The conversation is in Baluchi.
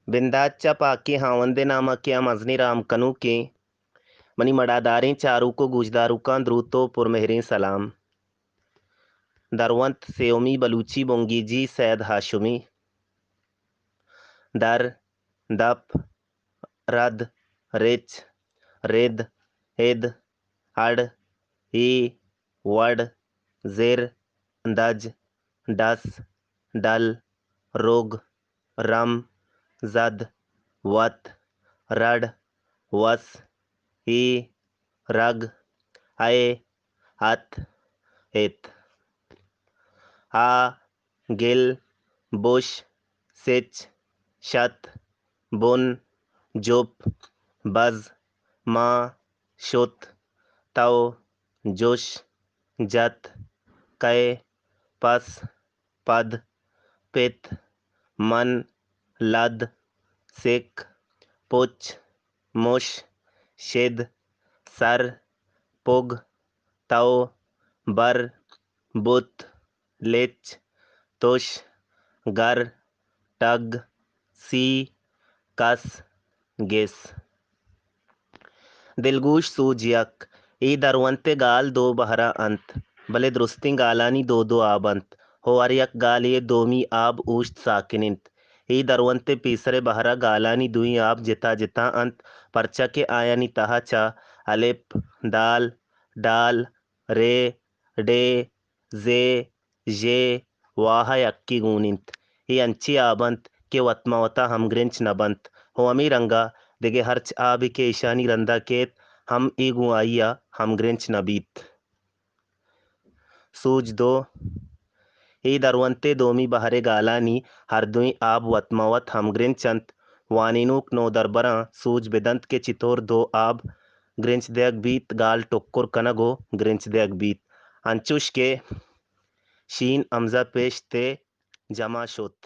بندات چہ پاکیں ہاوندے ناما کہ آ مزنیں رام کنوکیں۔ منی مڑاداریں چاروک و گوشداروکاں دروت و پرمہریں سلام۔ درونت سیومی بلوچی بنگیجی سید ہاشمی۔ در، دپ، رد، رچ، رد، اد، اڑ، ای، وڑ، زر، دج، ڈس، ڈل، رگ، رم، زد، وت، رڑ، وس، ای، رگ، ائے، ات، ات۔ آ، گل، بش، سچ، شت، بن، جپ، بز، ماں، شت، تو، جش، جت، کئے، پس، پد، پت، من، لد، سک، پچ، مش، شد، سر، پگ، تو، بر، بت، لچ، تش، گر، ٹگ، سی، کس، گس۔ دلگوش سوج یک۔ اے درونت ءِ گال دو بہر ءَ انت، بلے درستیں گالانی دو دو آب انت ءُ ہر یک گالے ءِ دومی آب اوشت ساکن انت۔ اے درونت ءِ پیسر ءِ بہر ءَ گالانی دوئیں آب جتا جتا انت، پرچا کہ آیانی تہا چہ الپ، دال، ڈال، رے، ڈے، زے، ژے، واہ ءَ یکے گون انت۔ اے انچیں آب انت کہ وت ماں وتا ہمگرنچ نہ بنت ءُ ہمے رنگ ءَ دگہ ہرچ آبے کہ ایشانی رند ءَ کیت، ہم اے گوں آئی ءَ ہمگرنچ نہ بیت۔ سوج دو۔ اے درونت ءِ دومی بہر ءِ گالانی ہر دوئیں آب وت ماں وت ہمگرنچ انت۔ وانینوک نودربراں سوج بدنت کہ چتور دو آب گرنچ دیگ بیت، گال ٹکر کنگ ءُ گرنچ دیگ بیت۔ انچوش کہ شین ہمزہ پیش تے جمع شت۔